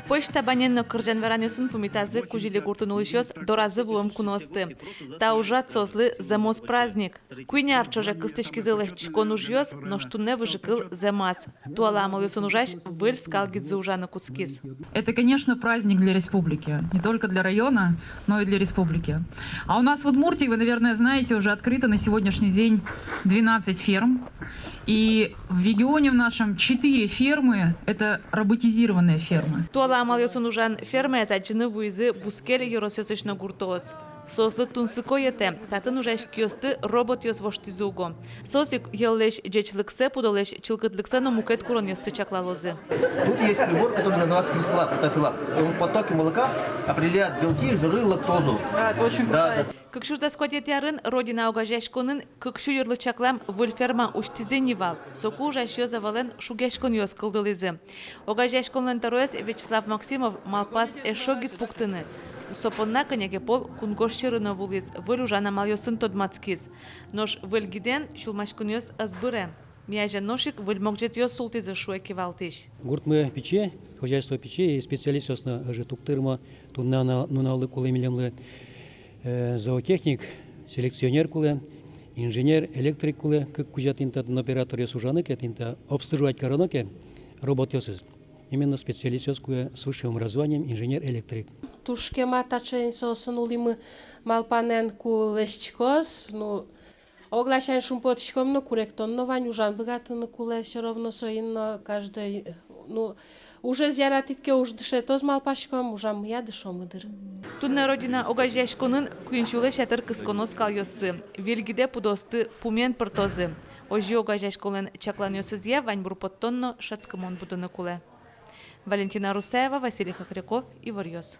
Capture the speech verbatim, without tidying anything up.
Пӧсь табанен но кырӟан-веранъёсын пумитазы Кузили гуртын улӥсьёс доразы вуэм куноосты. Та ужрад соослы зэмос праздник. Куинь ар ӵоже кыстӥськизы лэсьтӥськон ужъёс, нош туннэ выжыкыл зэмаз. Туала амалъёсын ужась выль скал гидзы ужаны кутскиз. Это, конечно, праздник для республики. Не только для района, но и для республики. А у нас в Удмуртии, вы, наверное, знаете, уже открыто на сегодняшний день двенадцать ферм. И в регионе в нашем четыре фермы, это роботизированные фермы. Туала амалъёсын ужан фермаез адӟыны вуизы бускель ёросъёсысь но гуртоос. Соослы тунсыко йӧтэ, татын ужась киосты роботъёс воштӥзы уго. Соос ик йӧллэсь ӟечлыксэ, пудолэсь чылкытлыксэ но мукет куронъёсты чаклалозы. Тут есть прибор, который называется крислаб, это филаб. Он в потоке молока определяет белки, жиры, лактозу. Да, это очень крутая. Кык сюрс дас куатетӥ арын «Родина» огазеяськонын кык сю йырлы чаклам выль ферма усьтӥзы ни вал. Соку ужасьёс ӧвӧлэн шугъяськонъёс кылдылӥзы. Огазеяськонлэн тӧроез Вячеслав Максимов малпаз эшшо гид пуктыны. Со понна кӧня ке пол кунгож сьӧры но вуылӥз, выль ужан амалъёсын тодматскиз. Нош выль гидэн сюлмаськонъёс ӧз быре. Ми азе нош ик выль могӟетъёс султӥзы, шуэ кивалтӥсь. Гуртмы пичи, хозяйство пичи, и специалистъёс но ӧжыт уг тырмо. Туннэ нуналлы кулэ милемлы, э, зоотехник, селекционер кулэ, инженер, электрик кулэ, кык кузя тӥни татын операторъёс ужаны ке, тӥни та обслуживать кароно ке роботъёсыз. Именно специалистъёс кулэ с высшим образованием, инженер-электрик. Туж кема таӵе ини соосын улӥмы малпанэн, ку лэсьтӥськоз, ну, огласянь шумпотӥськом но, куректон но вань, ужан быгатыны кулэ, всё равно соин но каждый, ну, ужез яратӥд ке, уж дышетоз, малпаськом, ужаммыя дышомы дыр. Туннэ «Родина» огазеяськонын куинь сюлэсь ятыр кысконо скалъёссы. Выль гидэ пудоосты пумен пыртозы. Озьы огазеяськонлэн чакланъёсызъя ваньбур поттон но шӧдскымон будыны кулэ. Валентина Русаева, Василий Хохряков, «Иворъёс».